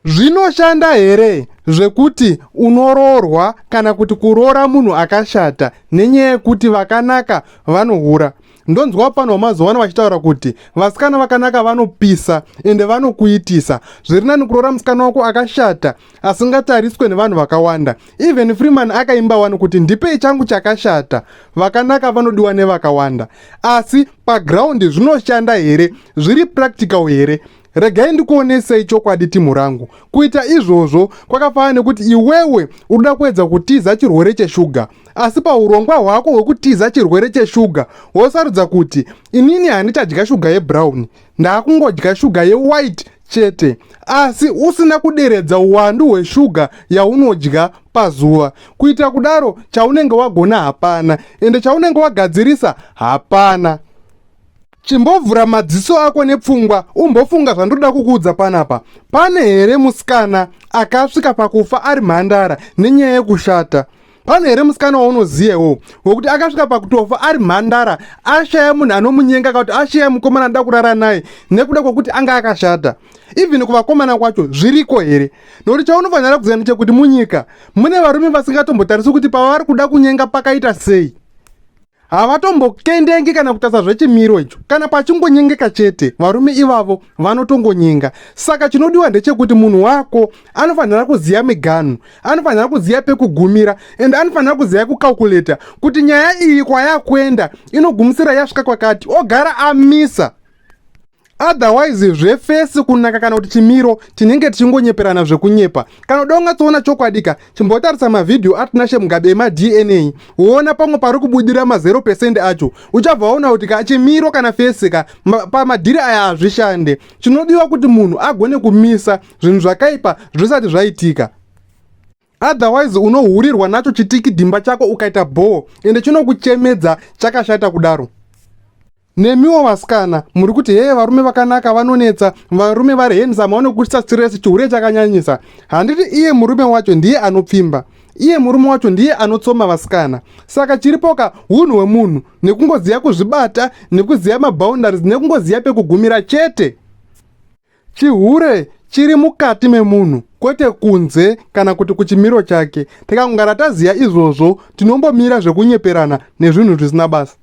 Zvinoshanda here zvekuti unoroorwa kana kuti kuroora munhu akashata nenyaya yekuti vakanaka vanohura? Ndonzwa pano vamazuva ano vachitaura kuti vasikana vakanaka vanopisa ende vanokuitisa. Zviri nani kuroora musikana wako akashata asingatariswe nevanhu vakawanda. Even Freeman akaimba wani kuti ndipei changu chakashata, vakanaka vanodiwa nevakawanda. Asi paground zvinoshanda here? Zviri practical here? Regai ndikuonesei chokwadi timu rangu. Kuita izvozvo kwakafanana nekuti iwewe unoda kuedza kutiza chirwere cheshuga, asi paurongwa hwako hwekutiza chirwere cheshuga wosarudza kuti inini handichadya shuga yebrown, ndaakungodya shuga yewhite chete, asi usina kuderedza uwandu hweshuga yaunodya pazuva. Kuita kudaro chaunenge wagona hapana, ende chaunenge wagadzirisa hapana. Chimbovhura madziso ako nepfungwa umbofunga zvandoda kukuudza panapa. Pane here musikana akasvika pakufa ari mhandara nenyaya yekushata? Pane here musikana waunoziva iwowo wekuti akasvika pakutofa ari mhandara ashaya munhu anomunyenga kana kuti ashaya mukomana anoda kurara naye nekuda kwekuti anga akashata? Even kuvakomana kwacho zviriko here? Nokuti chaunofanira kuziva ndechekuti munyika mune varume vasingatombotarisi kuti pavari kuda kunyenga pakaita sei. Havatombokendengi kana kutarisa zvechimiro icho. Kana pachingonyengeka chete, varume ivavo vanotongonyenga. Saka chinodiwa ndechekuti munhu wako anofanira kuziva miganhu, anofanira kuziva pekugumira and anofanira kuziva kucalculata kuti nyaya iyi kwayakuenda inogumisira yasvika kwakati, ogara amisa. Otherwise zvefesi kunaka kana kuti chimiro tinenge tichingonyeperana zvekunyepa. Kana uda ungatsoona chokwadi ka, chimbotarisa mavhidhiyo aTinashe Mugabe emaDNA woona pamwe pari kubudira ma 0 percent acho. Uchabva waona kuti ka chimiro kana fesi ka pamadhiri aya hazvishande. Chinodiwa kuti munhu agone kumisa zvinhu zvakaipa zvisati zvaitika. Otherwise unohurirwa nacho chitikidhimba chako ukaita bhoo ende chinokuchemedza chakashata kudaro. Nemiwo vasikana muri kuti hee varume vakanaka vanonetsa, varume vari handsome vanokuitisa stress, chihure chakanyanyisa. Handiti iye murume wacho ndiye anopfimba, iye murume wacho ndiye anotsoma vasikana. Saka chiripoka hunhu hwemunhu nekungoziva kuzvibata nekuziva maboundaries nekungoziva pekugumira chete. Chihure chiri mukati memunhu kwete kunze kana kuti kuchimiro chake. Tikangogara taziva izvozvo tinombomira zvekunyeperana nezvinhu zvisina basa.